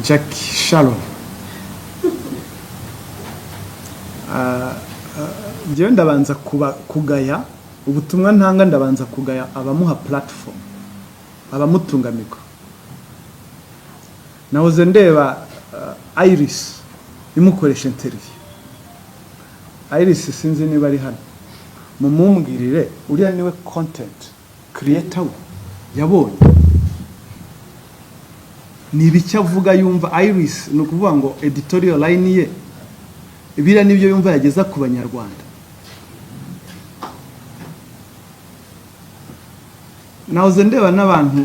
Jackie Sharon. Njyewe ndabanza kuba kugaya ubutumwa ntanga, ndabanza kugaya abamuha platform, abamutunga mikoro. Nahoze ndeba Iris imukoresha interview. Iris sinzi niba ari hano, mumumbwirire uriya niwe content creator we yabonye. Ni ibiki avuga yumva? Iris, ni ukuvuga ngo editorial line ye biriya nibyo yumva yageza ku Banyarwanda. Nahoze ndeba n'abantu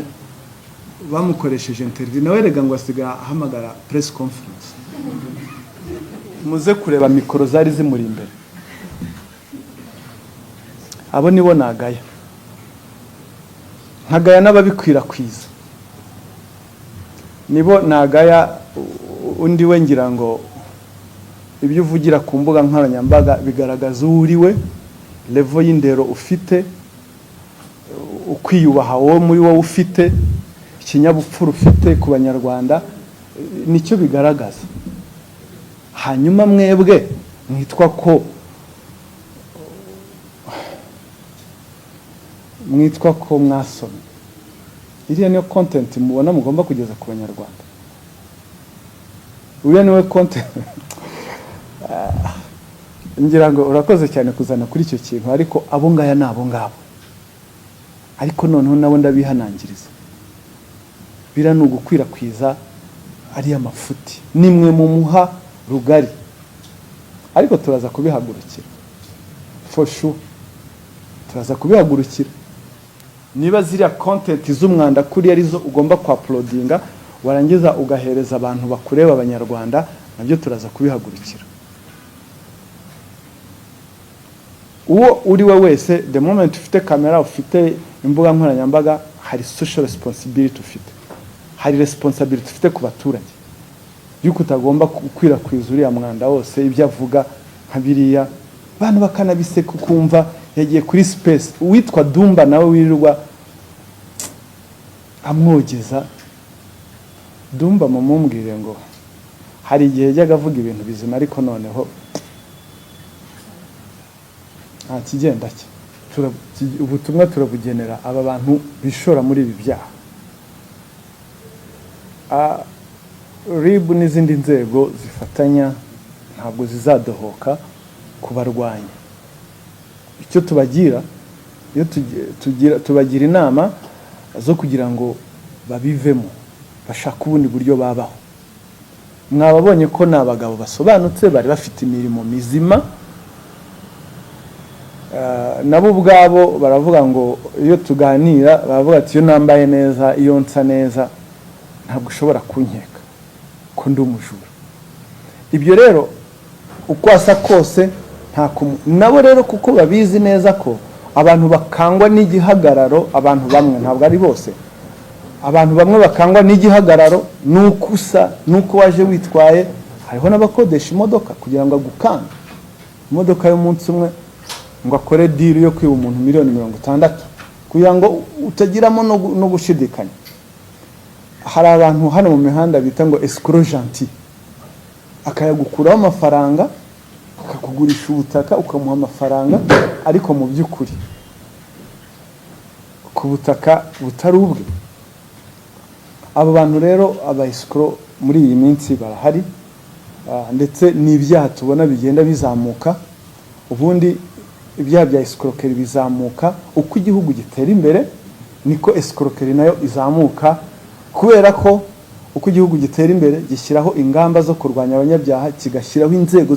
bamukoresheje interview, nawe rega ngo asiga ahamagara press conference. Muze kureba mikoro zari zimuri imbere. Abo nibo nagaya, nkagaya n'ababikwirakwiza, nibo nagaya. Undi we ngira ngo ibyo uvugira ku mbuga nkoranyambaga bigaragaza uwo uri we, level y'indero ufite, ukwiyubaha wowe muri wowe ufite, ikinyabupfura ufite ku Banyarwanda, nicyo bigaragaza. Hanyuma mwebwe mwitwa ko mwasomye, iriya niyo content mubona mugomba kugeza ku Banyarwanda? Uriya niwe content? Ngira ngo urakoze cyane kuzana kuri icyo kintu, ariko abo ngaya ni abo ngabo. Ariko noneho nabo ndabihanangiriza, biriya ni ugukwirakwiza ariya mafuti, nimwe mumuha rugari. Ariko turaza kubihagurukira, for sure turaza kubihagurukira. Niba ziriya content z'umwanda kuri arizo ugomba kwa-uploadinga, warangiza ugahereza abantu bakureba, Abanyarwanda, nabyo turaza kubihagurukira. Uwo uri we wese, the moment ufite kamera, ufite imbuga nkoranyambaga, hari social responsibility ufite, hari responsibility ufite ku baturage yuko utagomba gukwirakwiza uriya mwanda wose. Ibyo avuga nka biriya, abantu bakanabiseka, ukumva yagiye kuri space. Uwitwa Dumba nawe wirirwa amwogeza, Dumba mumumbwire ngo hari igihe yajyaga avuga ibintu bizima, ariko noneho nta kigenda cye. Ubutumwa turabugenera aba bantu bishora muri ibi byaha. RIB n'izindi nzego zifatanya ntabwo zizadohoka kubarwanya. Icyo tubagira, iyo tugira, tubagira inama zo kugira ngo babivemo, bashake ubundi buryo babaho. Mwababonye ko ni abagabo basobanutse, bari bafite imirimo mizima. Nabo ubwabo baravuga ngo iyo tuganira baravuga ati: "Iyo nambaye neza, iyo nsa neza, ntabwo ushobora kunkeka ko ndi umujura." Ibyo rero uko asa kose nta nabo rero, kuko babizi neza ko abantu bakangwa n'igihagararo, abantu bamwe, ntabwo ari bose, abantu bamwe bakangwa n'igihagararo, n'uko usa, n'uko waje witwaye. Hariho n'abakodesha imodoka kugira ngo agukange, imodoka y'umunsi umwe, ngo akore deal yo kwiba umuntu miliyoni 60, kugira ngo utagiramo no gushidikanya. Hari abantu hano mu mihanda bita ngo escroc gentil, akayagukuraho amafaranga, akakugurisha ubutaka, ukamuha amafaranga, ariko mu by'ukuri ku butaka butari ubwe. Abo bantu rero, aba escroc, muri iyi minsi barahari. Ndetse n'ibyaha tubona bigenda bizamuka. Ubundi ibyaha bya escroquerie bizamuka uko igihugu gitera imbere, niko escroquerie nayo izamuka, kubera ko uko igihugu gitera imbere gishyiraho ingamba zo kurwanya abanyabyaha, kigashyiraho inzego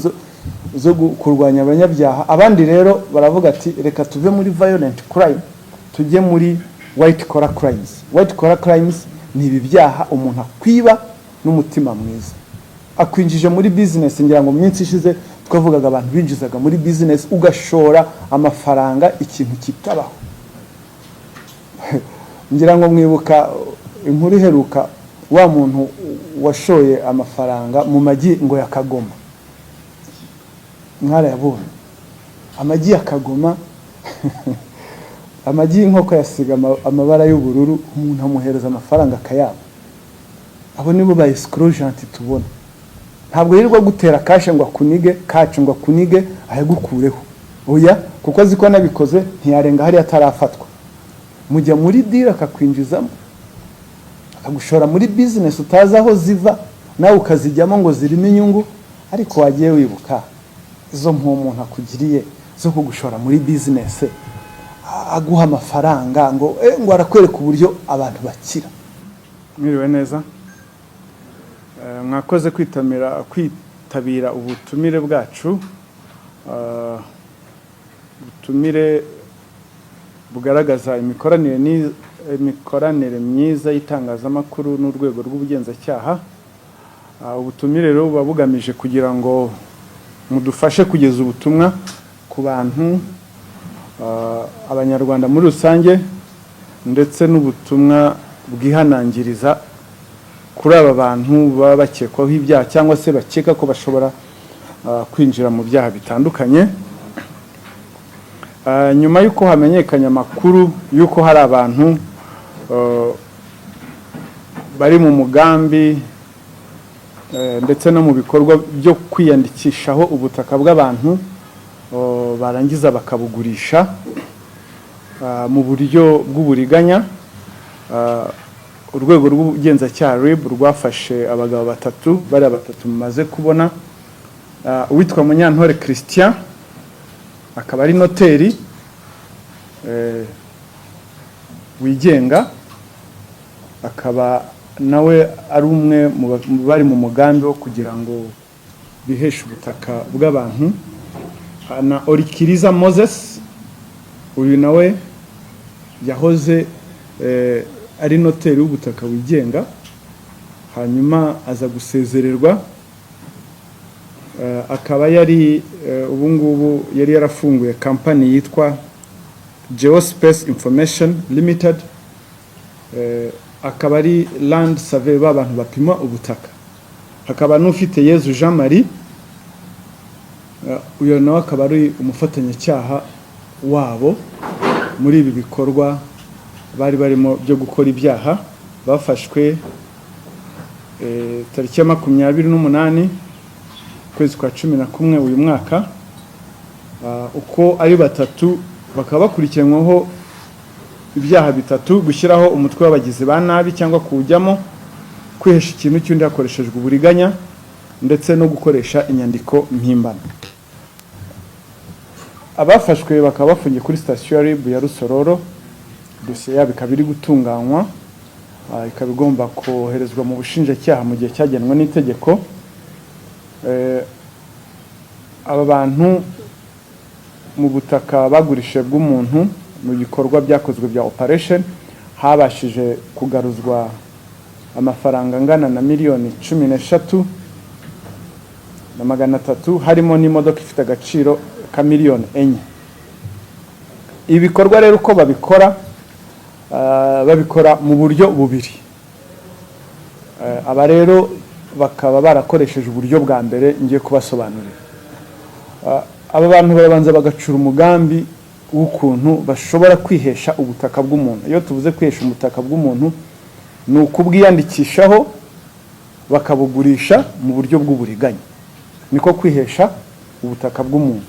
zo kurwanya abanyabyaha. Abandi rero baravuga ati: "Reka tuve muri violent crime, tujye muri white collar crimes." White collar crimes ni ibi byaha umuntu akwiba n'umutima mwiza, akwinjije muri business. Ngira ngo mu minsi ishize twavugaga abantu binjizaga muri business, ugashora amafaranga ikintu kitabaho. Ngira ngo mwibuka inkuru iheruka, wa muntu washoye amafaranga mu magi ngo ya Kagoma. Mwarayabonye amagi ya Kagoma, amagi y'inkoko yasiga amabara y'ubururu, umuntu amuhereza amafaranga akayaba. Abo nibo ba escroc gentil tubona. Ntabwo yirirwa gutera cash ngo akunige, kacu ngo akunige ayagukureho, oya, kuko azi ko anabikoze ntiyarenga hariya atarafatwa. Mujya muri deal, akakwinjizamo, akagushora muri business utazi aho ziva, nawe ukazijyamo ngo zirimo inyungu. Ariko wagiye wibuka izo umuntu akugiriye zo kugushora muri business, aguha amafaranga ngo arakwereka uburyo abantu bakira. Mwiriwe neza. Mwakoze kwitabira ubutumire bwacu, ubutumire bugaragaza imikoranire myiza y'itangazamakuru n'urwego rw'ubugenzacyaha. Ubutumire rero buba bugamije kugira ngo mudufashe kugeza ubutumwa ku bantu, Abanyarwanda muri rusange, ndetse n'ubutumwa bwihanangiriza kuri aba bantu baba bakekwaho ibyaha cyangwa se bakeka ko bashobora kwinjira mu byaha bitandukanye. Nyuma y'uko hamenyekanye amakuru y'uko hari abantu bari mu mugambi ndetse no mu bikorwa byo kwiyandikishaho ubutaka bw'abantu, barangiza bakabugurisha mu buryo bw'uburiganya, urwego rw'ubugenzacyaha RIB rwafashe abagabo batatu, bariya batatu mumaze kubona. Uwitwa Munyantore Christian, akaba ari noteri wigenga, akaba nawe ari umwe mu bari mu mugambi wo kugira ngo biheshe ubutaka bw'abantu, na Orikiriza Moses, uyu nawe yahoze ari noteri w'ubutaka wigenga, hanyuma aza gusezererwa, akaba yari ubu ngubu yari yarafunguye kampani yitwa Geospace Information Limited, akaba ari land survey, b'abantu bapima ubutaka. Hakaba n'ufite Yezu Jean Marie, uyu nawe akaba ari umufatanyacyaha wabo muri ibi bikorwa bari barimo byo gukora ibyaha. Bafashwe tariki ya 28 ukwezi kwa 11 uyu mwaka. Uko ari batatu bakaba bakurikiranyweho ibyaha bitatu: gushyiraho umutwe w'abagizi ba nabi cyangwa kuwujyamo, kwihesha ikintu cy'undi hakoreshejwe uburiganya, ndetse no gukoresha inyandiko mpimbano. Abafashwe bakaba bafungiye kuri sitasiyo ya RIB ya Rusororo. Dosiye yabo ikaba iri gutunganywa, ikaba igomba koherezwa mu bushinjacyaha mu gihe cyagenwe n'itegeko. Aba bantu mu butaka bagurishije bw'umuntu, mu bikorwa byakozwe bya operation, habashije kugaruzwa amafaranga angana na 13,300,000, harimo n'imodoka ifite agaciro ka 4 miliyoni. Ibikorwa rero uko babikora, babikora mu buryo bubiri. Aba rero bakaba barakoresheje uburyo bwa mbere ngiye kubasobanurira. Aba bantu barabanza bagacura umugambi w'ukuntu bashobora kwihesha ubutaka bw'umuntu. Iyo tuvuze kwihesha ubutaka bw'umuntu, ni ukubwiyandikishaho bakabugurisha mu buryo bw'uburiganya, niko kwihesha ubutaka bw'umuntu.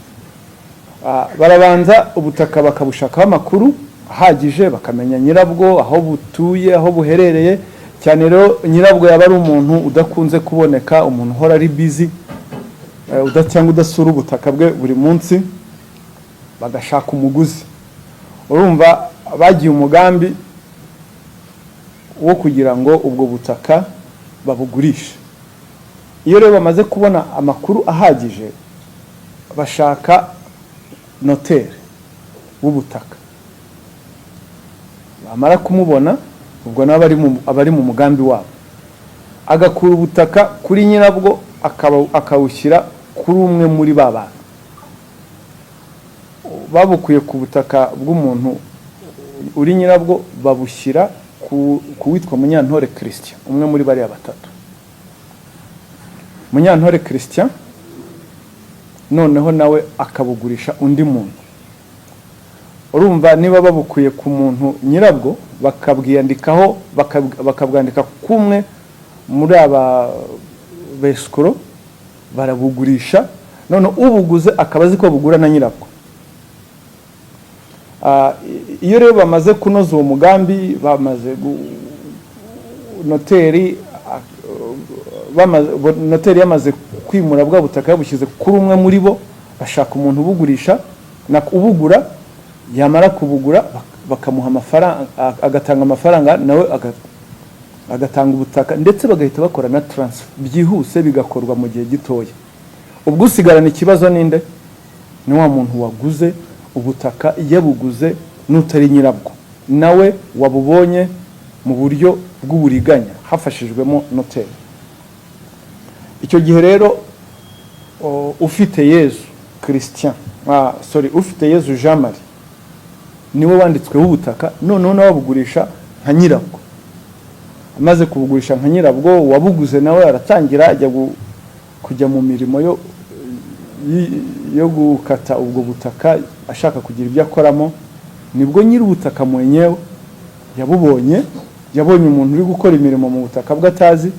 Barabanza ubutaka bakabushakaho amakuru ahagije, bakamenya nyirabwo, aho butuye, aho buherereye. Cyane rero nyirabwo yaba ari umuntu udakunze kuboneka, umuntu uhora ari busy, cyangwa udasura ubutaka bwe buri munsi, bagashaka umuguzi. Urumva bagiye umugambi wo kugira ngo ubwo butaka babugurishe. Iyo rero bamaze kubona amakuru ahagije, bashaka noteri w'ubutaka. Bamara kumubona, ubwo nabo abari mu mugambi wabo, agakura ubutaka kuri nyirabwo, akawushyira kuri umwe muri ba bantu. Babukuye ku butaka bw'umuntu uri nyirabwo, babushyira ku witwa Munyantore Christian, umwe muri bariya batatu. Munyantore Christian noneho nawe akabugurisha undi muntu. Urumva niba babukuye ku muntu nyirabwo, bakabwiyandikaho, bakabwandika kumwe Muri aba besikoro barabugurisha, none ubuguze akaba azi ko bugura na nyirabwo. Iyo rero bamaze kunoza uwo mugambi, bamaze noteri, noteri yamaze kwimura bwa butaka, yabushyize kuri umwe muri bo, bashaka umuntu ubugurisha na ubugura. Yamara kubugura, bakamuha amafaranga, agatanga amafaranga, nawe agatanga ubutaka, ndetse bagahita bakora na transfer byihuse, bigakorwa mu gihe gitoya. Ubwo usigarana ikibazo ninde? Ni wa muntu waguze ubutaka yabuguze n'utari nyirabwo, nawe wabubonye mu buryo bw'uburiganya hafashijwemo noteri. Icyo gihe rero ufite Yezu Christian, sorry, ufite Yezu Jean Marie niwe wanditsweho ubutaka, noneho nawe abugurisha nka nyirabwo. Amaze kubugurisha nka nyirabwo, uwabuguze nawe aratangira ajya kujya mu mirimo yo gukata ubwo butaka, ashaka kugira ibyo akoramo. Nibwo nyiri ubutaka mwenyewe yabubonye, yabonye umuntu uri gukora imirimo mu butaka bwe atazi,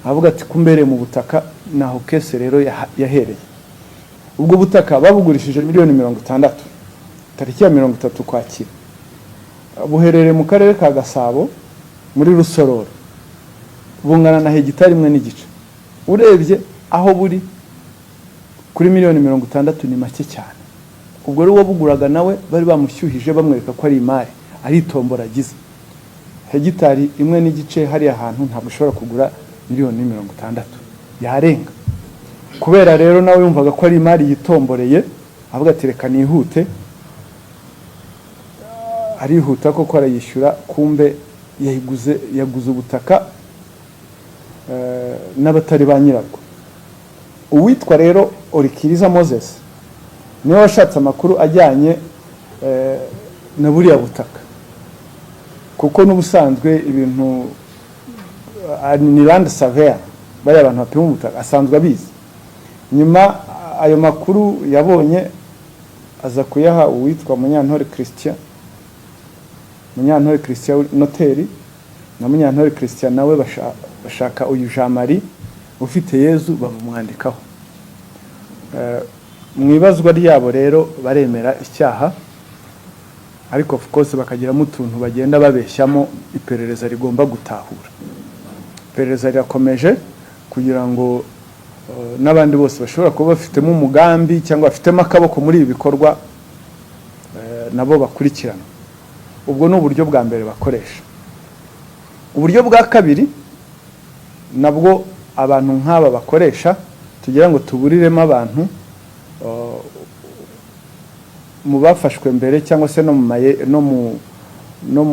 avuga ati: "Kumbereye mu butaka." Naho case rero yahereye. Ubwo butaka babugurishije miliyoni 60, tariki ya 30 Ukwakira. Buherereye mu karere ka Gasabo muri Rusororo, bungana na hegitari 1.5. Urebye aho buri, kuri miliyoni 60 ni make cyane. Ubwo rero uwabuguraga nawe bari bamushyuhije, bamwereka ko ari imari, ari itombora agize. Hegitari 1.5 hariya hantu ntabwo ushobora kugura miliyoni 60, yarenga. Kubera rero nawe yumvaga ko ari imari yitomboreye, avuga ati: "Reka nihute." Arihuta koko, arayishyura. Kumbe yayiguze, yaguze ubutaka n'abatari ba nyirabwo. Uwitwa rero Orikiriza Moses niwe washatse amakuru ajyanye na buriya butaka, kuko n'ubusanzwe ibintu ni land surveyor, bariya abantu bapima ubutaka, asanzwe abizi. Nyuma ayo makuru yabonye aza kuyaha uwitwa Munyantore Christian, Munyantore Christian noteri, na Munyantore Christian nawe bashaka uyu Jean Marie ufite Yezu, bamumwandikaho. Mu ibazwa ryabo rero baremera icyaha, ariko of course bakagiramo utuntu bagenda babeshyamo iperereza rigomba gutahura. Iperereza rirakomeje kugira ngo n'abandi bose bashobora kuba bafitemo umugambi cyangwa bafitemo akaboko muri ibi bikorwa nabo bakurikirana. Ubwo ni uburyo bwa mbere bakoresha. Uburyo bwa kabiri nabwo abantu nk'aba bakoresha, tugira ngo tuburiremo abantu mu bafashwe mbere cyangwa se no mu maye, no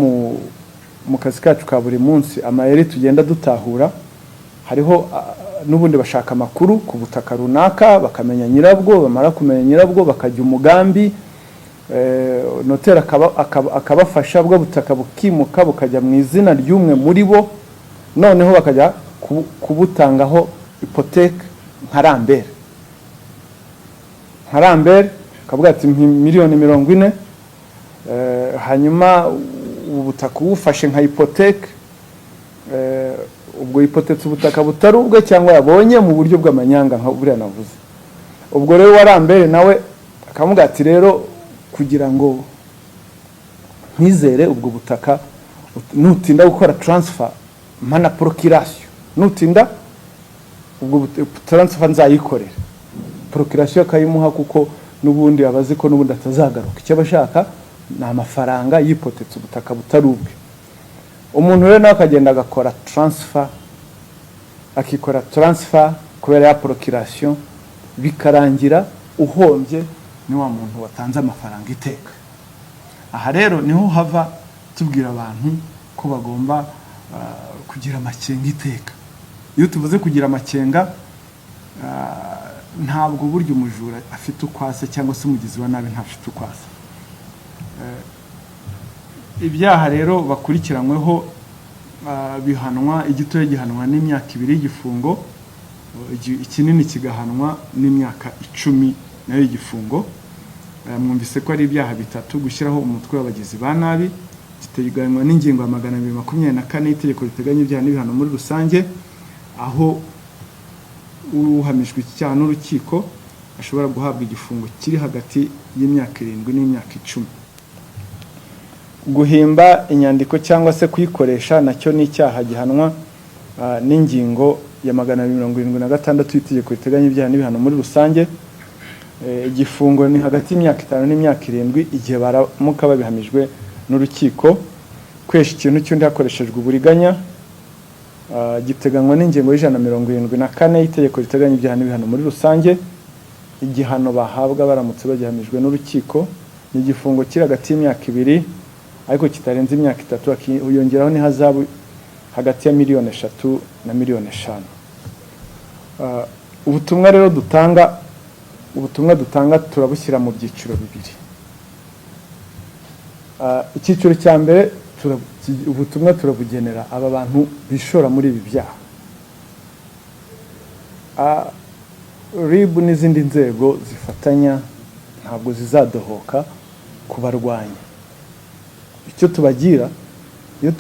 mu kazi kacu ka buri munsi, amayeri tugenda dutahura hariho n'ubundi bashaka amakuru ku butaka runaka, bakamenya nyirabwo. Bamara kumenya nyirabwo, bakajya umugambi, noteri akabafasha, bwo butaka bukimuka bukajya mu izina ry'umwe muri bo, noneho bakajya kubutangaho hypothèque nka Lambert, nka Lambert akavuga ati: "Mpa miliyoni 40, hanyuma ubu butaka ubufashe nka hypothèque." Ubwo yipotetse ubutaka butari ubwe cyangwa yabonye mu buryo bw'amanyanga nka buriya navuze. Ubwo rero wa Lambert nawe akamubwira ati: "Rero kugira ngo nkwizere ubwo butaka, nutinda gukora transfer, mpa na procuration. Nutinda ubwo transfer nzayikorera." Procuration akayimuha, kuko n'ubundi aba azi ko n'ubundi atazagaruka, icyo aba ashaka ni amafaranga, yipotetse ubutaka butari ubwe. Umuntu rero nawe akagenda agakora transfer, akikora transfer kubera ya procuration, bikarangira uhombye ni wa muntu watanze amafaranga iteka. Aha rero niho hava tubwira abantu ko bagomba kugira amakenga iteka. Iyo tuvuze kugira amakenga, ntabwo burya umujura afite ukwase cyangwa se umugizi wa nabi ntafite ukwase. Ibyaha rero bakurikiranyweho bihanwa, igitoya gihanwa n'imyaka 2 y'igifungo, ikinini kigahanwa n'imyaka 10 nayo y'igifungo. Mwumvise ko ari ibyaha bitatu: gushyiraho umutwe w'abagizi ba nabi. Giteganywa n'ingingo ya 224 y'itegeko riteganya ibyaha n'ibihano muri rusange, aho uhamijwe iki cyaha n'urukiko ashobora guhabwa igifungo kiri hagati y'imyaka 7 n'imyaka 10. Guhimba inyandiko cyangwa se kuyikoresha nacyo ni icyaha gihanwa n'ingingo ya 276 y'itegeko riteganya ibyaha n'ibihano muri rusange. Igifungo ni hagati y'imyaka 5 n'imyaka 7 igihe baramuka babihamijwe n'urukiko. Kwesha ikintu cy'undi hakoreshejwe uburiganya giteganywa n'ingingo ya 174 y'itegeko riteganya ibyaha n'ibihano muri rusange. Igihano bahabwa baramutse bagihamijwe n'urukiko ni igifungo kiri hagati y'imyaka 2 ariko kitarenze imyaka 3, hakiyongeraho n'ihazabu hagati ya miliyoni 3 na miliyoni 5. Ubutumwa rero dutanga, ubutumwa dutanga turabushyira mu byiciro bibiri. Icyiciro cya mbere, ubutumwa turabugenera aba bantu bishora muri ibi byaha. RIB n'izindi nzego zifatanya ntabwo zizadohoka kubarwanya. Icyo tubagira, iyo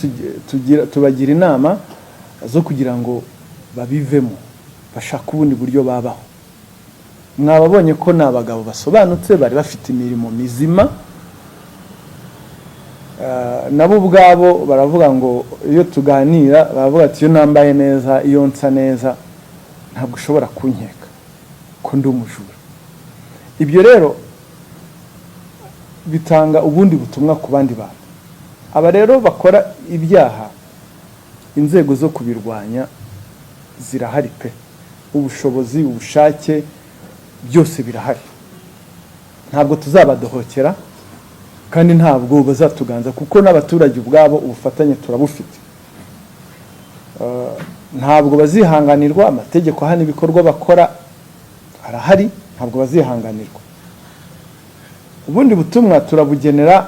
tugira, tubagira inama zo kugira ngo babivemo, bashake ubundi buryo babaho. Mwababonye ko ni abagabo basobanutse, bari bafite imirimo mizima. Nabo ubwabo baravuga ngo iyo tuganira baravuga ati: "Iyo nambaye neza, iyo nsa neza, ntabwo ushobora kunkeka ko ndi umujura." Ibyo rero bitanga ubundi butumwa ku bandi bantu. Aba rero bakora ibyaha, inzego zo kubirwanya zirahari pe, ubushobozi, ubushake, byose birahari. Ntabwo tuzabadohokera kandi ntabwo bazatuganza, kuko n'abaturage ubwabo ubufatanye turabufite. Ntabwo bazihanganirwa. Amategeko ahana ibikorwa bakora arahari, ntabwo bazihanganirwa. Ubundi butumwa turabugenera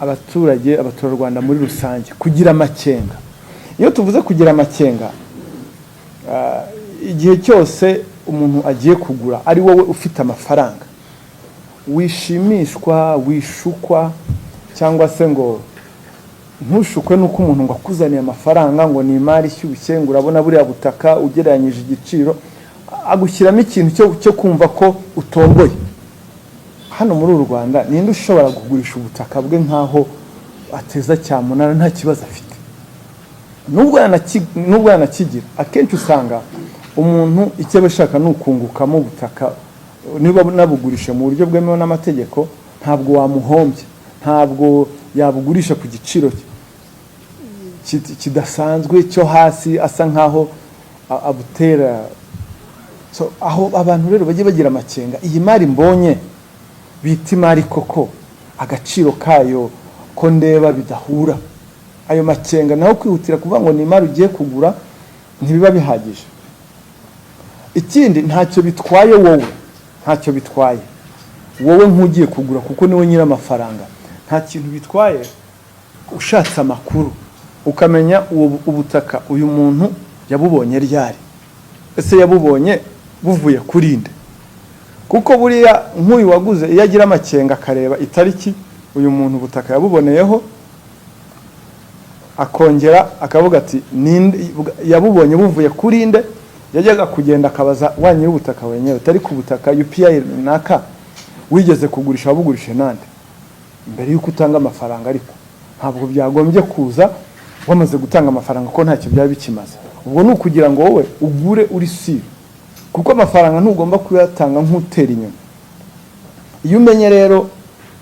abaturage, abaturarwanda muri rusange, kugira amakenga. Iyo tuvuze kugira amakenga, igihe cyose umuntu agiye kugura, ari wowe ufite amafaranga, wishimishwa, wishukwa, cyangwa se ngo ntushukwe n'uko umuntu ngo akuzaniye amafaranga, ngo ni imari ishyushye, ngo urabona buriya butaka ugereranyije igiciro, agushyiramo ikintu cyo kumva ko utomboye. Hano muri uru Rwanda, ninde ushobora kugurisha ubutaka bwe nk'aho ateza cyamunara nta kibazo afite, nubwo yanakigira? Akenshi usanga umuntu icyo aba ashaka ni ukungukamo ubutaka. Niba nabugurisha mu buryo bwemewe n'amategeko, ntabwo wamuhombya, ntabwo yabugurisha ku giciro kidasanzwe cyo hasi, asa nkaho abutera. So, aho abantu rero bajye bagira amakenga: iyi mari mbonye bita imari koko, agaciro kayo ko ndeba bidahura? Ayo makenga. Naho kwihutira kuvuga ngo ni imari ugiye kugura ntibiba bihagije. Ikindi, ntacyo bitwaye wowe, ntacyo bitwaye wowe nk'ugiye kugura, kuko niwe nyir'amafaranga. Nta kintu bitwaye ushatse amakuru, ukamenya uwo ubutaka uyu muntu yabubonye ryari, ese yabubonye buvuye kuri nde? Kuko buriya nk'uyu waguze, iyo agira amakenga akareba itariki uyu muntu ubutaka yabuboneyeho, akongera akavuga ati: "Ninde yabubonye, buvuye kuri nde?" Yajyaga kugenda akabaza wa nyir'ubutaka wenyewe, utari ku butaka UPI runaka wigeze kugurisha, wabugurishe nande, mbere y'uko utanga amafaranga. Ariko ntabwo byagombye kuza wamaze gutanga amafaranga, ko ntacyo byaba bikimaze. Ubwo ni ukugira ngo wowe ugure uri sûr, kuko amafaranga ntugomba kuyatanga nk'utera inyuma. Iyo umenye rero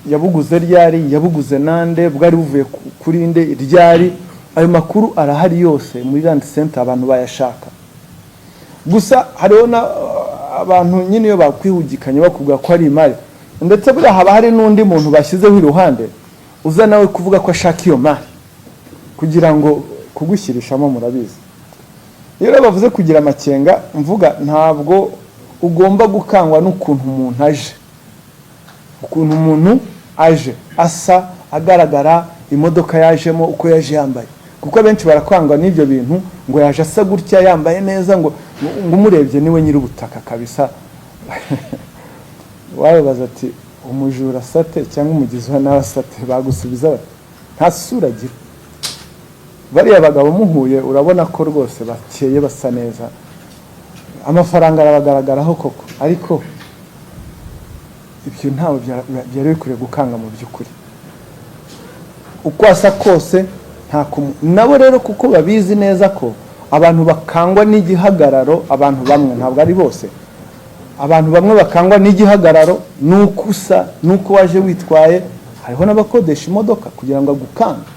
yabuguze ryari, yabuguze nande, bwari buvuye kuri nde, ryari, ayo makuru arahari yose muri Land Center, abantu bayashaka. Gusa hariho na abantu nyine iyo bakwihugikanye bakubwira ko ari imari, ndetse buriya haba hari n'undi muntu bashyizeho iruhande uza nawe kuvuga ko ashaka iyo mari kugira ngo kugushyirishamo. Murabizi. Iyo rero bavuze kugira amakenga, mvuga ntabwo ugomba gukangwa n'ukuntu umuntu aje, ukuntu umuntu aje asa, agaragara, imodoka yajemo, uko yaje yambaye, kuko abenshi barakwangwa n'ibyo bintu, ngo yaje asa gutya, yambaye neza, ngo umurebye niwe nyir'ubutaka kabisa. Wababaza ati: "Umujura asate cyangwa umugizi wa nabi asate?" Bagusubiza bati Nta sura agira. Bariya bagabo muhuye, urabona ko rwose bakeye, basa neza, amafaranga arabagaragaraho koko, ariko ibyo ntawe byari bikwiriye gukanga mu by'ukuri. Uko asa kose nta nabo rero, kuko babizi neza ko abantu bakangwa n'igihagararo. Abantu bamwe, ntabwo ari bose, abantu bamwe bakangwa n'igihagararo, n'uko usa, n'uko waje witwaye. Hariho n'abakodesha imodoka kugira ngo agukange,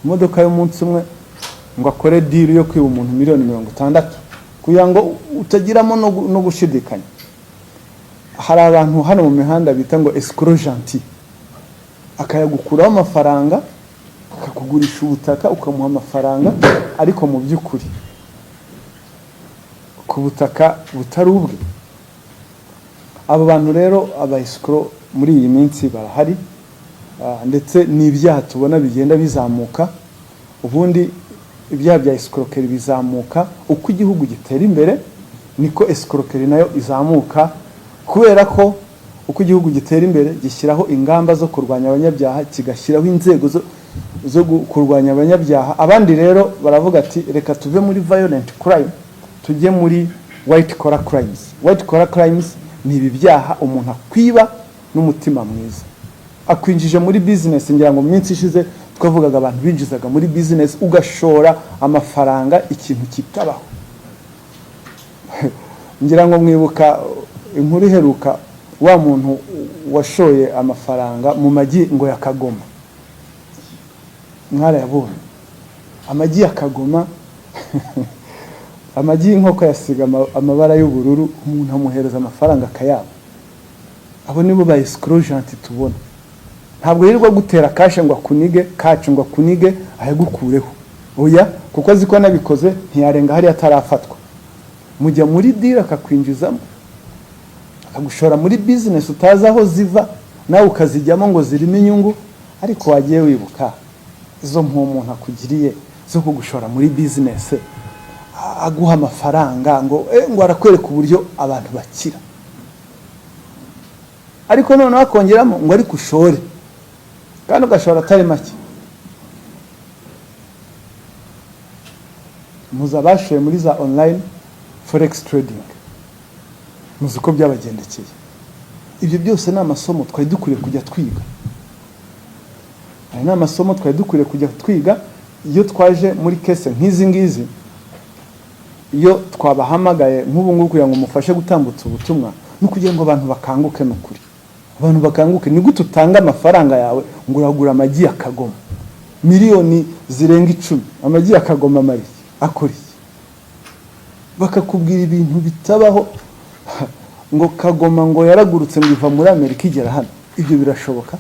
imodoka y'umunsi umwe, ngo akore deal yo kwiba umuntu miliyoni 60, kugira ngo utagiramo no gushidikanya. Hari abantu hano mu mihanda bita ngo escroc gentil, akayagukuraho amafaranga, akakugurisha ubutaka, ukamuha amafaranga, ariko mu by'ukuri ku butaka butari ubwe. Abo bantu rero, aba escroc, muri iyi minsi barahari. Ndetse n'ibyaha tubona bigenda bizamuka. Ubundi ibyaha bya escroquerie bizamuka uko igihugu gitera imbere, niko escroquerie nayo izamuka, kubera ko uko igihugu gitera imbere gishyiraho ingamba zo kurwanya abanyabyaha, kigashyiraho inzego zo kurwanya abanyabyaha. Abandi rero baravuga ati: "Reka tuve muri violent crime, tujye muri white collar crimes." White collar crimes ni ibi byaha umuntu akwiba n'umutima mwiza, akwinjije muri business. Ngira ngo mu minsi ishize twavugaga abantu binjizaga muri business, ugashora amafaranga ikintu kitabaho. Ngira ngo mwibuka inkuru iheruka, wa muntu washoye amafaranga mu magi ngo ya Kagoma. Mwarayabonye amagi ya Kagoma, amagi y'inkoko yasiga amabara y'ubururu, umuntu amuhereza amafaranga akayaba. Abo nibo ba escroc gentil tubona. Ntabwo yirirwa gutera cash ngo akunige, cash ngo akunige ayagukureho, oya, kuko azi ko anabikoze ntiyarenga hariya atarafatwa. Mujya muri deal, akakwinjizamo, akagushora muri business utazi aho ziva, nawe ukazijyamo ngo zirimo inyungu. Ariko wagiye wibuka izo umuntu akugiriye zo kugushora muri business, aguha amafaranga ngo arakwereka uburyo abantu bakira, ariko noneho akongeramo ngo ariko ushore, kandi ugashora atari make. Muzi abashoye muri za online forex trading, muzi uko byabagendekeye. Ibyo byose ni amasomo twari dukwiriye kujya twiga. Aya ni amasomo twari dukwiriye kujya twiga. Iyo twaje muri case nk'izi ngizi, iyo twabahamagaye nk'ubu ngubu kugira ngo mufashe gutambutsa ubutumwa, ni ukugira ngo abantu bakanguke. Ni ukuri, abantu bakanguke. Ni gute utanga amafaranga yawe ngo uragura amagi ya Kagoma, miliyoni zirenga 10? Amagi ya Kagoma amara iki? Akora iki? Bakakubwira ibintu bitabaho, ngo Kagoma ngo yaragurutse, ngo iva muri Amerika igera hano. Ibyo birashoboka?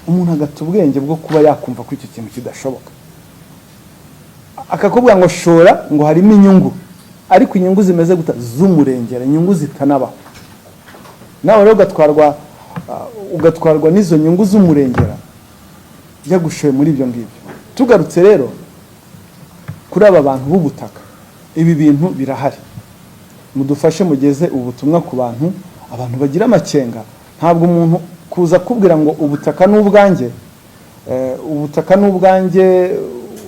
Umuntu agata ubwenge bwo kuba yakumva ko icyo kintu kidashoboka, akakubwira ngo shora, ngo harimo inyungu, ariko inyungu zimeze guta z'umurengera, inyungu zitanabaho. Nawe rero ugatwarwa n'izo nyungu z'umurengera yagushoye muri ibyo ngibyo. Tugarutse rero kuri aba bantu b'ubutaka, ibi bintu birahari. Mudufashe mugeze ubutumwa ku bantu, abantu bagira amakenga. Ntabwo umuntu kuza kubwira ngo ubutaka ni ubwanjye, ubutaka ni ubwanjye,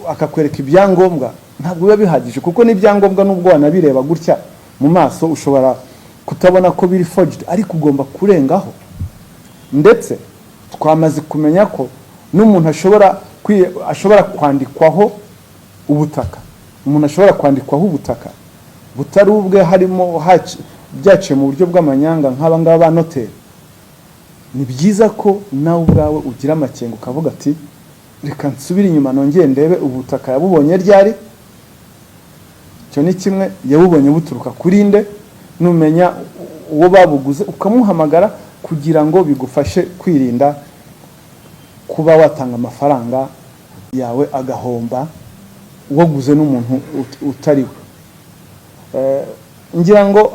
akakwereka ibyangombwa, ntabwo biba bihagije, kuko n'ibyangombwa nubwo wanabireba gutya mu maso, ushobora kutabona ko biri forged, ariko ugomba kurengaho. Ndetse twamaze kumenya ko n'umuntu ashobora kwandikwaho ubutaka, umuntu ashobora kwandikwaho ubutaka butari ubwe, harimo byaciye mu buryo bw'amanyanga nk'aba ngaba ba noteri. Ni byiza ko nawe ubwawe ugira amakenga, ukavuga ati: "Reka nsubire inyuma, nongere ndebe ubutaka yabubonye ryari." Icyo ni kimwe. Yabubonye buturuka kuri nde? Numenya uwo babuguze, ukamuhamagara, kugira ngo bigufashe kwirinda kuba watanga amafaranga yawe agahomba, waguze n'umuntu utari we. Ngira ngo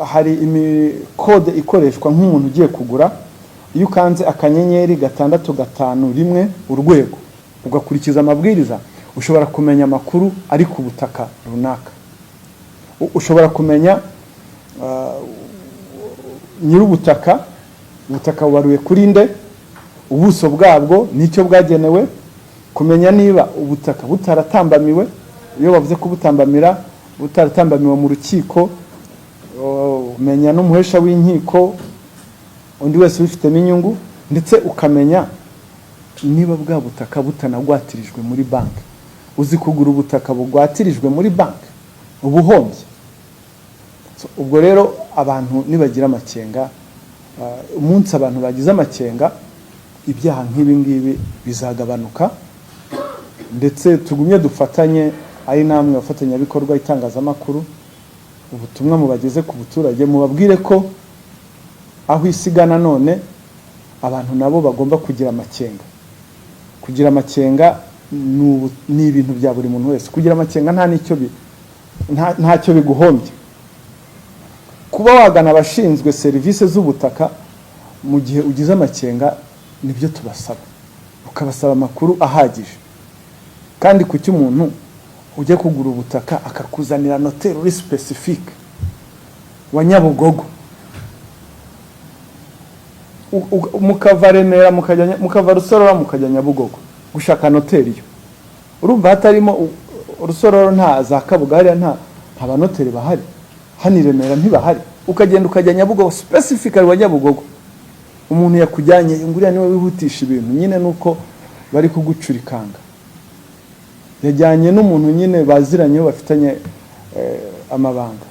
hari imikode ikoreshwa nk'umuntu ugiye kugura. Iyo ukanze *651#, ugakurikiza amabwiriza, ushobora kumenya amakuru ari ku butaka runaka. Ushobora kumenya nyir'ubutaka, ubutaka bubaruye kuri nde, ubuso bwabwo n'icyo bwagenewe. Kumenya niba ubutaka butaratambamiwe. Iyo bavuze kubutambamira, butaratambamiwe mu rukiko, umenya n'umuhesha w'inkiko, undi wese ubifitemo inyungu, ndetse ukamenya niba bwa butaka butanagwatirijwe muri banki. Uzi kugura ubutaka bugwatirijwe muri banki? Ubuhombye. So, ubwo rero abantu nibagira amakenga, umunsi abantu bagize amakenga, ibyaha nk'ibi ngibi bizagabanuka. Ndetse tugumye dufatanye, ari namwe abafatanyabikorwa, itangazamakuru, ubutumwa mubageze ku baturage, mubabwire ko aho isi igana none abantu nabo bagomba kugira amakenga. Kugira amakenga ni ibintu bya buri muntu wese. Kugira amakenga nta n'icyo ntacyo biguhombya. Kuba wagana abashinzwe serivisi z'ubutaka mu gihe ugize amakenga, nibyo tubasaba, ukabasaba amakuru ahagije. Kandi kuki umuntu ujya kugura ubutaka akakuzanira noteri uri spécifique wa Nyabugogo, mukava Remera mukajya mukava Rusororo mukajya Nyabugogo gushaka noteri? Yo urumva hatarimo Rusororo, nta za Kabuga hariya, nta banoteri bahari, hano i Remera ntibahari, ukagenda ukajya Nyabugogo, specifically wa Nyabugogo. Umuntu yakujyanye ngo uriya niwe wihutisha ibintu nyine, nuko bari kugucurikanga. Yajyanye n'umuntu nyine baziranyeho, bafitanye amabanga.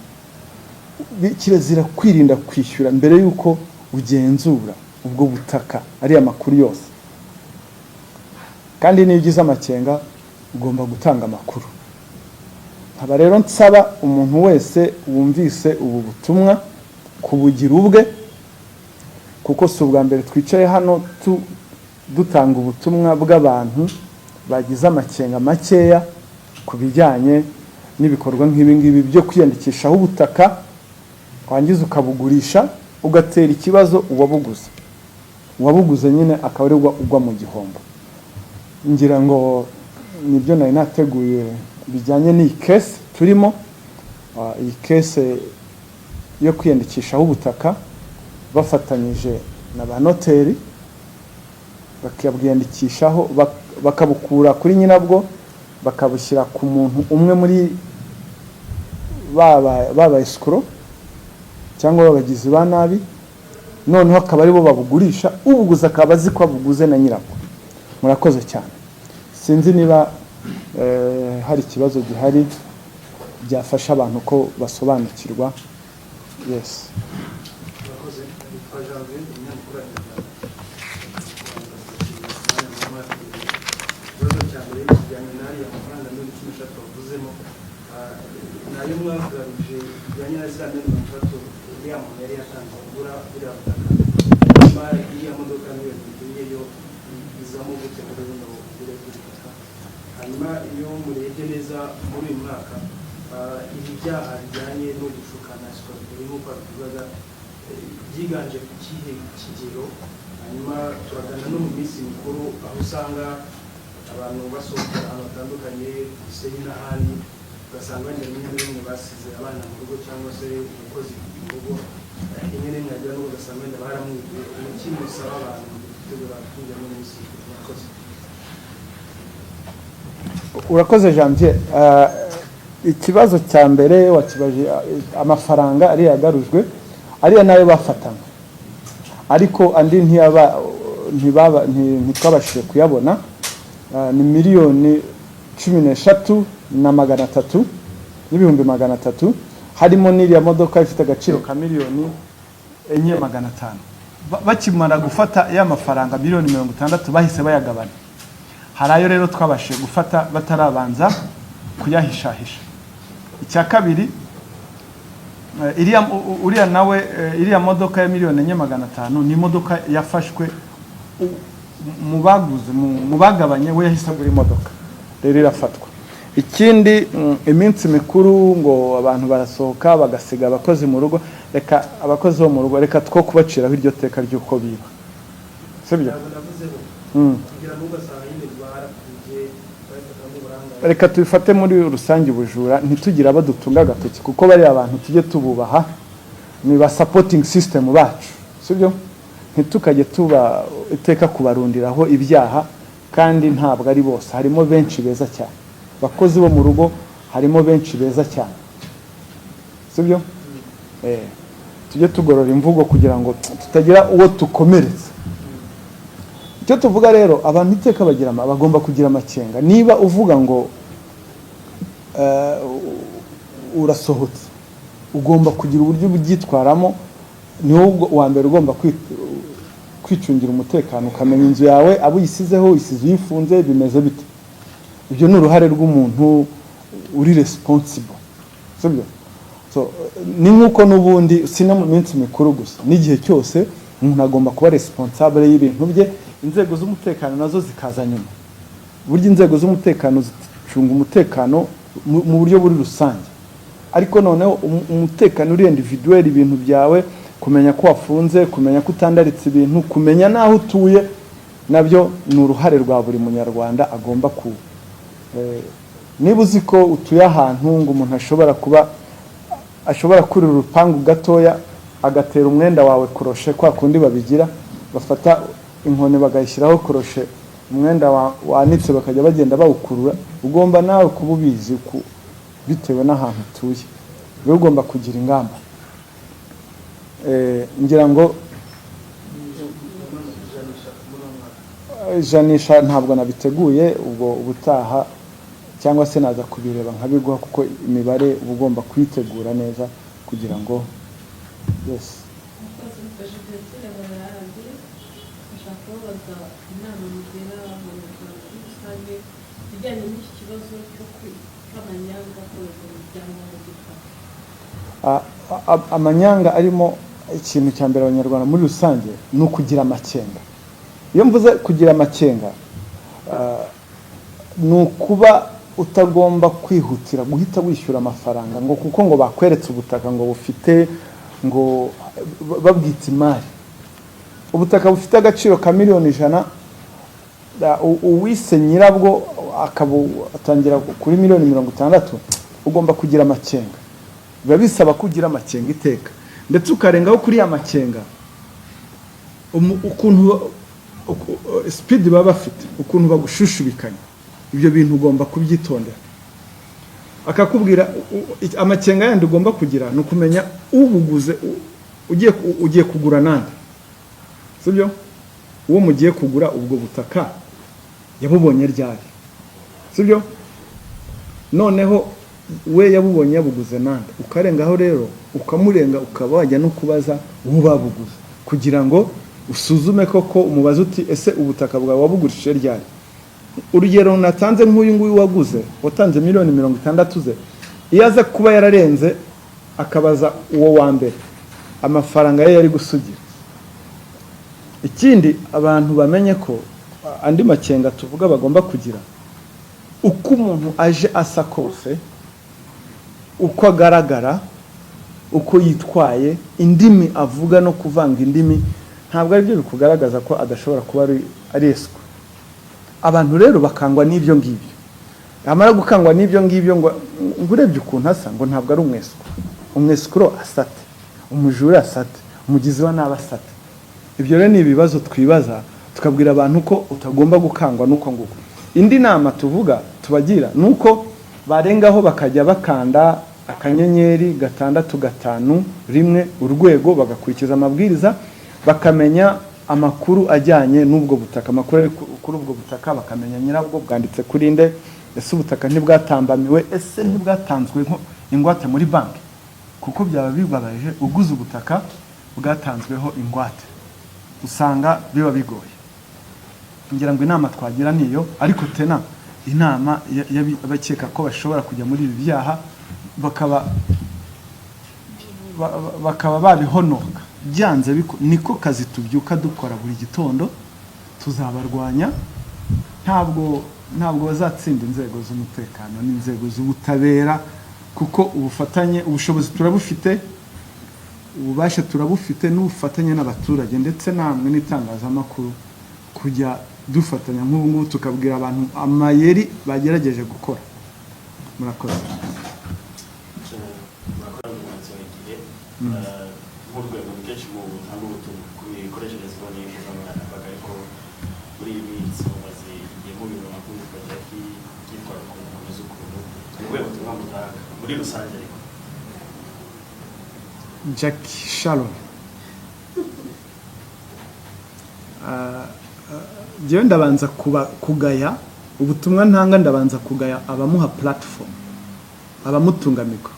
Kirazira kwirinda kwishyura mbere y'uko ugenzura ubwo butaka, ariya makuru yose. Kandi niyo ugize amakenga, ugomba gutanga amakuru. Nkaba rero nsaba umuntu wese wumvise ubu butumwa kubugira ubwe, kuko si ubwa mbere twicaye hano dutanga ubutumwa bw'abantu bagize amakenga makeya ku bijyanye n'ibikorwa nk'ibi ngibi byo kwiyandikishaho ubutaka, wangiza ukabugurisha, ugatera ikibazo uwabuguze. Uwabuguze nyine akaba ari we ugwa mu gihombo. Ngira ngo nibyo nari nateguye bijyanye n'iyi case turimo. Iyi case yo kwiyandikishaho ubutaka bafatanyije na ba noteri, bakabwiyandikishaho, bakabukura kuri nyirabwo, bakabushyira ku muntu umwe muri baba escrocs cyangwa babagizi ba nabi, noneho akaba aribo babugurisha, ubuguze akaba azi ko abuguze na nyirabwo. Murakoze cyane. Sinzi niba hari ikibazo gihari byafasha abantu ko basobanukirwa. Yes. Murakoze. Nitwa Janvier, umunyamakuru wa Inyarwanda. Ikibazo cya mbere kijyanye n'ariya mafaranga miliyoni 13 wavuzemo. Nayo mwagaruje bijyanye na ziriya miliyoni 60 uriya muntu yari yatanze kugura buriya butaka? Hanyuma iriya modoka miliyoni 1 yo izamo gute muri buno bugure bw'ubutaka? Hanyuma iyo murebye neza muri uyu mwaka, ibi byaha bijyanye no gushukana, escroquerie nk'uko babivugaga, byiganje ku kihe kigero? Hanyuma turagana no mu minsi mikuru, aho usanga abantu basohokera ahantu hatandukanye, ku Gisenyi n'ahandi, ugasanga wenda rimwe na rimwe basize abana mu rugo cyangwa se umukozi mu rugo. Rimwe na rimwe yagera n'ubwo ugasanga wenda baramwibye. Ni iki musaba abantu mu gutegura kwinjira muri minsi mikuru? Murakoze. Urakoze, Janvier. Ikibazo cya mbere wakibaje, amafaranga ariya yagarujwe, ariya nayo bafatanywe, ariko andi ntiyaba ntibaba ntitwabashije kuyabona. Ni miliyoni 13 na 300 n'ibihumbi 300, harimo n'iriya modoka ifite agaciro ka miliyoni 4 500. Bakimara gufata ya mafaranga miliyoni 60, bahise bayagabana. Hari ayo rero twabashije gufata batarabanza kuyahishahisha. Icya kabiri, iriya uriya nawe, iriya modoka ya miliyoni 4 500 ni imodoka yafashwe mu baguze, mu bagabanye. We yahise agura imodoka, rero irafatwa. Ikindi, iminsi mikuru ngo abantu barasohoka bagasiga abakozi mu rugo. Reka abakozi bo mu rugo, reka two kubaciraho iryo teka ry'uko biba, sibyo? Ntabwo navuzeho kugira ngo ugasanga nyine barakubye, babifatamo uburangare. Reka tubifate muri rusange ubujura, ntitugire abo dutunga agatoki, kuko bariya abantu tujye tububaha, ni ba supporting system bacu, sibyo? Ntitukajye tuba iteka kubarundiraho ibyaha. Kandi ntabwo ari bose, harimo benshi beza cyane. Abakozi bo mu rugo harimo benshi beza cyane, sibyo? Tujye tugorora imvugo kugira ngo tutagira uwo tukomeretsa. Icyo tuvuga rero, abantu iteka bagira bagomba kugira amakenga. Niba uvuga ngo urasohotse, ugomba kugira uburyo ubyitwaramo. Ni wowe wa mbere ugomba kwicungira umutekano, ukamenya inzu yawe, abo uyisizeho, uyisize uyifunze, bimeze bite. Ibyo ni uruhare rw'umuntu uri responsible, sibyo? So, ni nk'uko n'ubundi si no mu minsi mikuru gusa, n'igihe cyose umuntu agomba kuba responsable y'ibintu bye, inzego z'umutekano nazo zikaza nyuma. Burya inzego z'umutekano zicunga umutekano mu buryo buri rusange, ariko noneho umutekano uri individuel, ibintu byawe, kumenya ko wafunze, kumenya ko utandaritse ibintu, kumenya n'aho utuye, nabyo ni uruhare rwa buri Munyarwanda agomba ku niba uzi ko utuye ahantu ngo umuntu ashobora kuba ashobora kurira urupangu gatoya, agatera umwenda wawe crochet, kwa kundi babigira, bafata inkoni bagayishyiraho crochet, umwenda wanitse bakajya bagenda bawukurura, ugomba nawe kuba ubizi bitewe n'ahantu utuye, rero ugomba kugira ingamba. Ngira ngo Ijanisha muri uno mwaka? Ijanisha ntabwo nabiteguye, ubwo ubutaha cyangwa se naza kubireba nkabiguha, kuko imibare uba ugomba kuyitegura neza kugira ngo, yes. Murakoze, mfashe Christine Bararange. Ndashaka kubabaza inama mugira Abanyarwanda muri rusange ibijyanye n'iki kibazo cyo cy'amanyanga akorerwa mu byangombwa by'ubutaka. Amanyanga arimo, ikintu cya mbere Abanyarwanda muri rusange ni ukugira amakenga. Iyo mvuze kugira amakenga, ni ukuba utagomba kwihutira guhita wishyura amafaranga ngo kuko ngo bakweretse ubutaka ngo bufite ngo babwita imari, ubutaka bufite agaciro ka miliyoni 100, uwise nyirabwo akabu atangira kuri miliyoni 60. Ugomba kugira amakenga, biba bisaba ko ugira amakenga iteka, ndetse ukarengaho kuri ya makenga ukuntu speed baba bafite, ukuntu bagushushubikanya, ibyo bintu ugomba kubyitondera. Akakubwira amakenga yandi ugomba kugira ni ukumenya ubuguze, ugiye kugura nande, sibyo? Uwo mugiye kugura ubwo butaka yabubonye ryari, sibyo? Noneho we yabubonye yabuguze nande? Ukarengaho rero, ukamurenga, ukaba wajya no kubaza uwo babuguze kugira ngo usuzume koko, umubaze uti: "Ese ubutaka bwawe wabugurishije ryari?" Urugero natanze, nk'uyu nguyu waguze, watanze miliyoni 60 ze, iyo aza kuba yararenze akabaza uwo wa mbere, amafaranga ye yari gusugira. Ikindi abantu bamenye ko andi makenga tuvuga bagomba kugira, uko umuntu aje asa kose, uko agaragara, uko yitwaye, indimi avuga no kuvanga indimi, ntabwo ari byo bikugaragaza ko adashobora kuba ari escroc. Abantu rero bakangwa n'ibyo ngibyo, yamara gukangwa n'ibyo ngibyo ngo urebye ukuntu asa ngo ntabwo ari umwescroc. Umwescroc asate, umujura asate, umugizi wa nabi asate? Ibyo rero ni ibibazo twibaza, tukabwira abantu ko utagomba gukangwa n'uko nguko. Indi nama tuvuga tubagira ni uko barengaho bakajya bakanda *651#, bagakurikiza amabwiriza, bakamenya amakuru ajyanye n'ubwo butaka, amakuru ari kuri ubwo butaka, bakamenya nyirabwo, bwanditse kuri nde, ese ubutaka ntibwatambamiwe, ese ntibwatanzwe ingwate muri banki, kuko byaba bibabaje uguze ubutaka bwatanzweho ingwate, usanga biba bigoye. Ngira ngo inama twagira niyo, ariko tena inama y'abakeka ko bashobora kujya muri ibi byaha bakaba babihonoka byanze niko kazi tubyuka dukora buri gitondo. Tuzabarwanya, ntabwo bazatsinda inzego z'umutekano n'inzego z'ubutabera, kuko ubufatanye, ubushobozi turabufite, ububasha turabufite, n'ubufatanye n'abaturage ndetse namwe n'itangazamakuru, kujya dufatanya nk'ubu ngubu tukabwira abantu amayeri bagerageje gukora. Murakoze. Murakoze, umwanzuro igihe nk'urwego kenshi mu butanga ubutumwa ku mikoreshereze iboneye y'imbuga nkoranyambaga, ariko muri iyi minsi mumaze igihe. Mubibona nk'uwitwa Jackie yitwara ukuntu kumeze ukuntu, ni ubuhe butumwa mutanga muri rusange ariko? Jackie Sharon, njyewe ndabanza kuba kugaya, ubutumwa ntanga, ndabanza kugaya abamuha platform, abamutunga mikoro.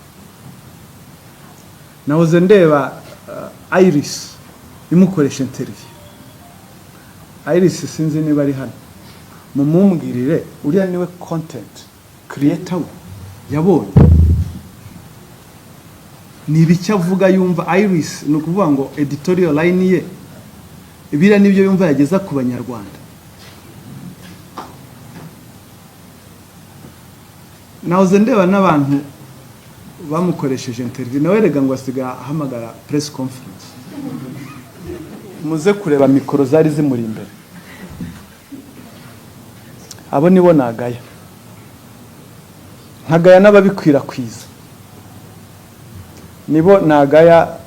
Nahoze ndeba Iris imukoresha interview. Iris sinzi niba ari hano, mumumbwirire, uriya niwe content creator we yabonye? Ni ibiki avuga yumva? Iris, ni ukuvuga ngo editorial line ye, biriya nibyo yumva yageza ku Banyarwanda? Nahoze ndeba n'abantu bamukoresheje interview, nawe rega ngo asigaye ahamagara press conference. Muze kureba mikoro zari zimuri imbere. Abo nibo nagaya, nkagaya n'ababikwirakwiza, nibo nagaya.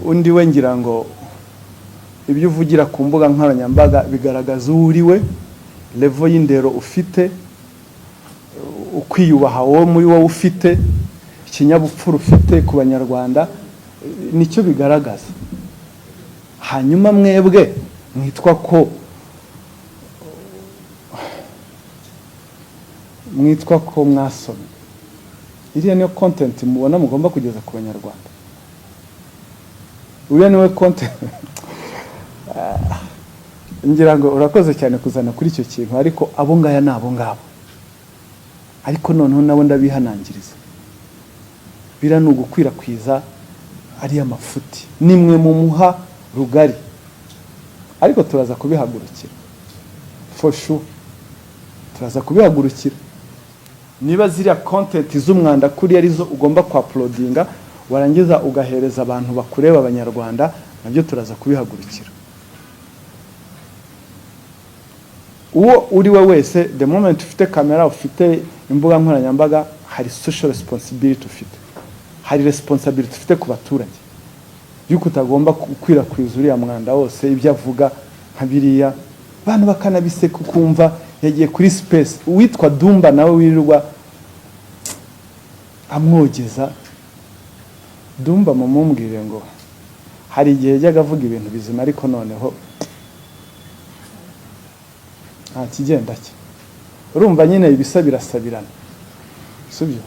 Undi we, ngira ngo ibyo uvugira ku mbuga nkoranyambaga bigaragaza uwo uri we, level y'indero ufite, ukwiyubaha wowe muri wowe ufite, ikinyabupfura ufite ku Banyarwanda, nicyo bigaragaza. Hanyuma mwebwe mwitwa ko mwasomye, iriya niyo content mubona mugomba kugeza ku Banyarwanda? Uriya niwe content? Ngira ngo urakoze cyane kuzana kuri icyo kintu, ariko abo ngaya ni abo ngabo. Ariko noneho nabo ndabihanangiriza, biriya ni ugukwirakwiza ariya mafuti, nimwe mumuha rugari. Ariko turaza kubihagurukira, for sure turaza kubihagurukira. Niba ziriya content z'umwanda kuri arizo ugomba kwa uploadinga, warangiza ugahereza abantu bakureba, Abanyarwanda, nabyo turaza kubihagurukira. Uwo uri we wese, the moment ufite kamera, ufite imbuga nkoranyambaga, hari social responsibility ufite, hari responsibility ufite ku baturage yuko utagomba gukwirakwiza uriya mwanda wose. Ibyo avuga nka biriya, abantu bakanabiseka, ukumva yagiye kuri space. Uwitwa Dumba nawe wirirwa amwogeza, Dumba mumumbwire ngo hari igihe yajyaga avuga ibintu bizima, ariko noneho nta kigenda cye. Urumva nyine ibisa birasabirana, sibyo?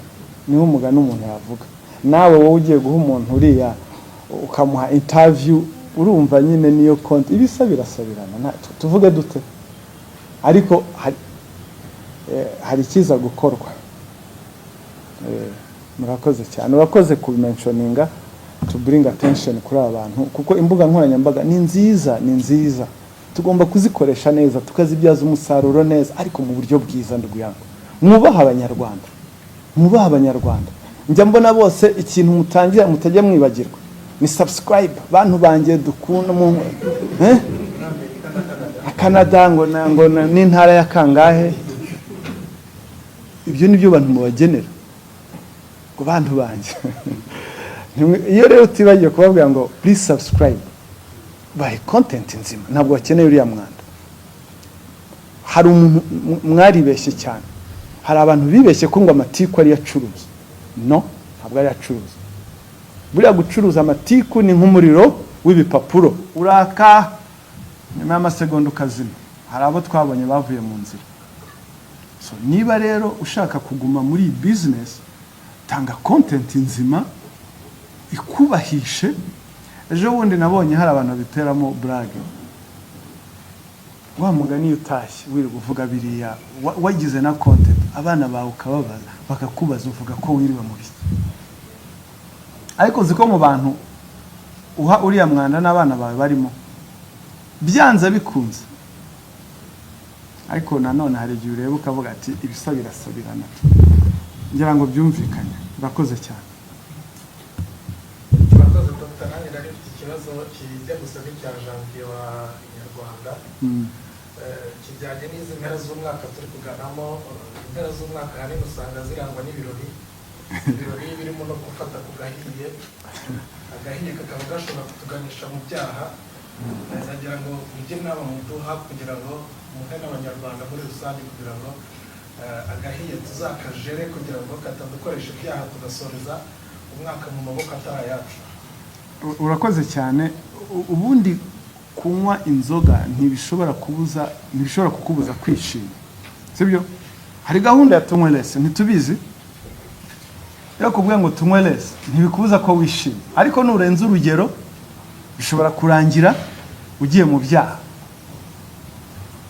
Niho umugani umuntu yavuga. Nawe wowe ugiye guha umuntu uriya, ukamuha interview, urumva nyine niyo content. Ibisa birasabirana, tuvuge dute? Ariko hari ikiza gukorwa. Murakoze cyane, urakoze kubimentioninga, to bring attention kuri aba bantu, kuko imbuga nkoranyambaga ni nziza, ni nziza, tugomba kuzikoresha neza, tukazibyaza umusaruro neza, ariko mu buryo bwiza. Nduguyanga, mwubaha Abanyarwanda, mwubaha Abanyarwanda. Njya mbona bose ikintu mutangira mutajya mwibagirwa ni subscribe. Bantu banjye dukunda mu Canada, ngo n'intara ya kangahe, ibyo nibyo bantu mubagenera ngo bantu banjye. Iyo rero utibagiwe kubabwira ngo please subscribe, bahe content nzima, ntabwo bakeneye uriya mwanda. Hari umuntu mwaribeshye cyane, hari abantu bibeshye ko ngo amatiku ariyo acuruza. No, ntabwo ariyo acuruza. Buriya gucuruza amatiku ni nk'umuriro w'ibipapuro, uraka nyuma y'amasegonda ukazima. Hari abo twabonye bavuye mu nzira. So niba rero ushaka kuguma muri iyi business, tanga content nzima ikubahishe. Ejo bundi nabonye hari abantu babiteramo blague, wa mugani, iyo utashye wirirwa uvuga biriya, wagize na content, abana bawe ukababaza, bakakubaza, uvuga ko wiriwe mu biki? Ariko uzi ko mu bantu uha uriya mwanda n'abana bawe barimo, byanze bikunze. Ariko nanone hari igihe ureba ukavuga ati ibisa birasabirana. Ngira ngo byumvikanye. Urakoze cyane. Murakoze, Dr. Nanjye nari mfite ikibazo kijya gusa n'icya Janvier wa Inyarwanda. Kijyanye n'izi mpera z'umwaka turi kuganamo. Impera z'umwaka ahanini usanga zirangwa n'ibirori, ibirori birimo no gufata ku gahiye, agahiye kakaba gashobora kutuganisha mu byaha. Nagira ngo mujye inama muduha kugira ngo Muhe n'Abanyarwanda muri rusange kugira ngo agahiye tuzakajere, kugira ngo katadukoresha ibyaha, tugasoreza umwaka mu maboko atari ayacu. Urakoze cyane. Ubundi kunywa inzoga ntibishobora kukubuza kwishima, sibyo? Hari gahunda ya Tunywe Less, ntitubizi? Iyo kubwiye ngo tunywe less, ntibikubuza ko wishima, ariko nurenza urugero bishobora kurangira ugiye mu byaha,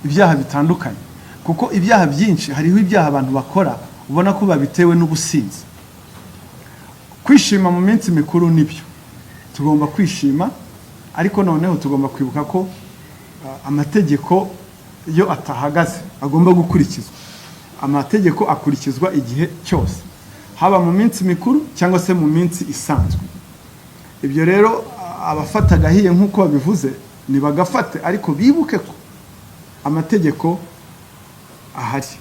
ibyaha bitandukanye, kuko ibyaha byinshi, hariho ibyaha abantu bakora ubona ko babitewe n'ubusinzi. Kwishima mu minsi mikuru nibyo, tugomba kwishima, ariko noneho tugomba kwibuka ko amategeko iyo atahagaze agomba gukurikizwa. Amategeko akurikizwa igihe cyose, haba mu minsi mikuru cyangwa se mu minsi isanzwe. Ibyo rero, abafata agahiye nk'uko babivuze ntibagafate, ariko bibuke ko amategeko ahari,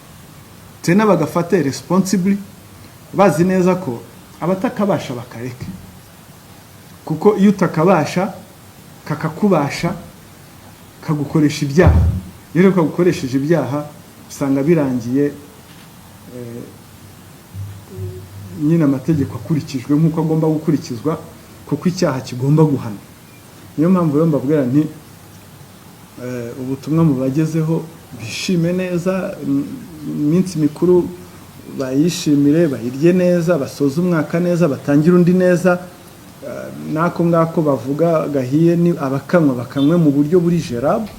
tena bagafate responsibly, bazi neza ko abatakabasha bakareke, kuko iyo utakabasha kakakubasha, kagukoresha ibyaha. Iyo rero kagukoresheje ibyaha, usanga birangiye nyine amategeko akurikijwe nk'uko agomba gukurikizwa, kuko icyaha kigomba guhanwa. Niyo mpamvu rero mbabwira nti ubutumwa mubagezeho, bishime neza iminsi mikuru, bayishimire, bayirye neza, basoze umwaka neza, batangire undi neza. N'ako ngako bavuga gahiye, ni abakanywa bakanywe mu buryo buri gérable,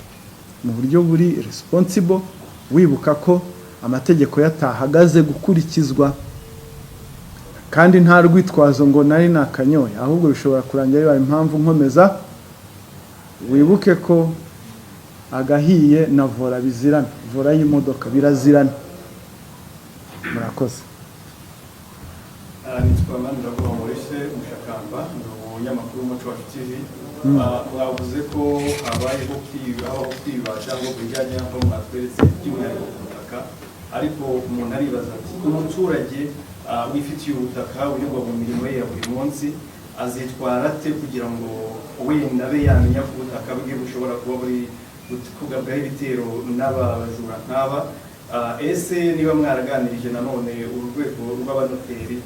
mu buryo buri responsible, wibuka ko amategeko yatahagaze gukurikizwa, kandi nta rwitwazo ngo nari nakanyoye, ahubwo bishobora kurangira bibaye impamvu nkomeza. Wibuke ko agahiye na volant bizirana, volant y'imodoka birazirana. Murakoze. Nitwa Maniraguha Maurice Mushakamba, ndi umunyamakuru w'Umuco Wacu TV. Mwavuze ko habayeho kwiba, habaho kwiba cyangwa uburiganya, aho mwatweretse by'umwihariko ku butaka, ariko umuntu aribaza ati umuturage wifitiye ubutaka, unyurwa mu mirimo ye ya buri munsi, azitwara ate kugira ngo wenda abe yamenya ko ubutaka bwe bushobora kuba buri kugabwaho ibitero n'abajura nk'aba? Ese niba mwaraganirije nanone uru rwego rw'abanoteri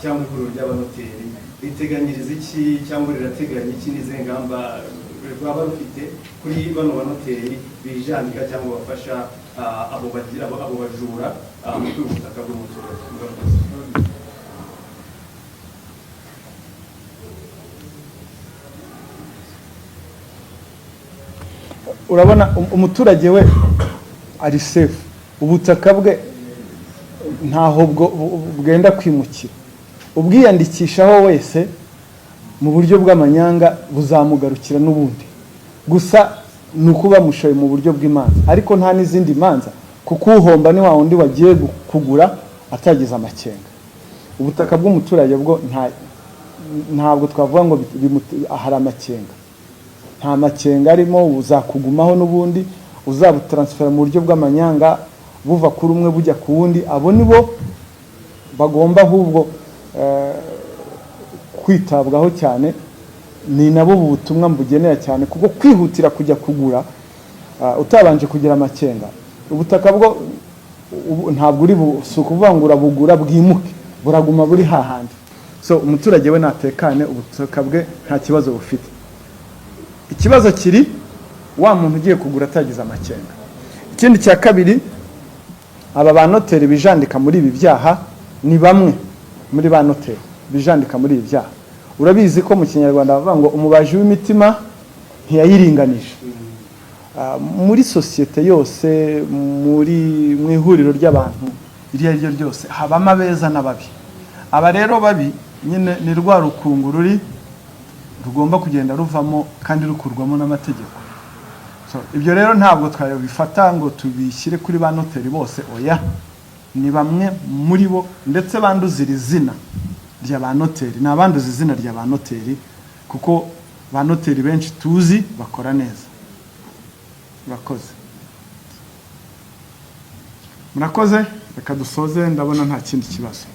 cyangwa ihuriro ry'abanoteri riteganyiriza iki cyangwa rirateganya iki, n'izihe ngamba rwaba rufite kuri bano banoteri bijandika cyangwa bafasha abo bajura mu kwiba ubutaka bw'umuturage? Murakoze. Urabona, umuturage we ari safe, ubutaka bwe ntaho bwenda kwimukira. Ubwiyandikishaho wese mu buryo bw'amanyanga buzamugarukira n'ubundi, gusa ni uko bamushoye mu buryo bw'imanza, ariko nta n'izindi manza, kuko uhomba ni wa wundi wagiye kugura atagize amakenga. Ubutaka bw'umuturage bwo ntabwo twavuga ngo hari amakenga, nta makenga arimo, buzakugumaho n'ubundi. Uzabutaransifera mu buryo bw'amanyanga buva kuri umwe bujya ku wundi, abo ni bo bagomba ahubwo kwitabwaho cyane, ni nabo ubu butumwa mbugenera cyane, kuko kwihutira kujya kugura utabanje kugira amakenga, ubutaka bwo ntabwo uri si ukuvuga ngo urabugura bwimuke, buraguma buri hahandi. So umuturage we natekane, ubutaka bwe nta kibazo bufite. Ikibazo kiri wa muntu ugiye kugura atagize amakenga. Ikindi cya kabiri, aba ba noteri bijandika muri ibi byaha ni bamwe muri ba noteri bijandika muri ibi byaha. Urabizi ko mu Kinyarwanda bavuga ngo umubaji w'imitima ntiyayiringanije. Muri sosiyete yose, muri mu ihuriro ry'abantu iryo ari ryo ryose, habamo abeza n'ababi. Aba rero babi nyine ni rwa rukungu ruri rugomba kugenda ruvamo kandi rukurwamo n'amategeko. So, ibyo rero ntabwo twabifata ngo tubishyire kuri ba noteri bose, oya, ni bamwe muri bo, ndetse banduza iri zina rya ba noteri, ni abanduza izina rya ba noteri, kuko ba noteri benshi tuzi bakora neza. Murakoze, murakoze. Reka dusoze, ndabona nta kindi kibazo.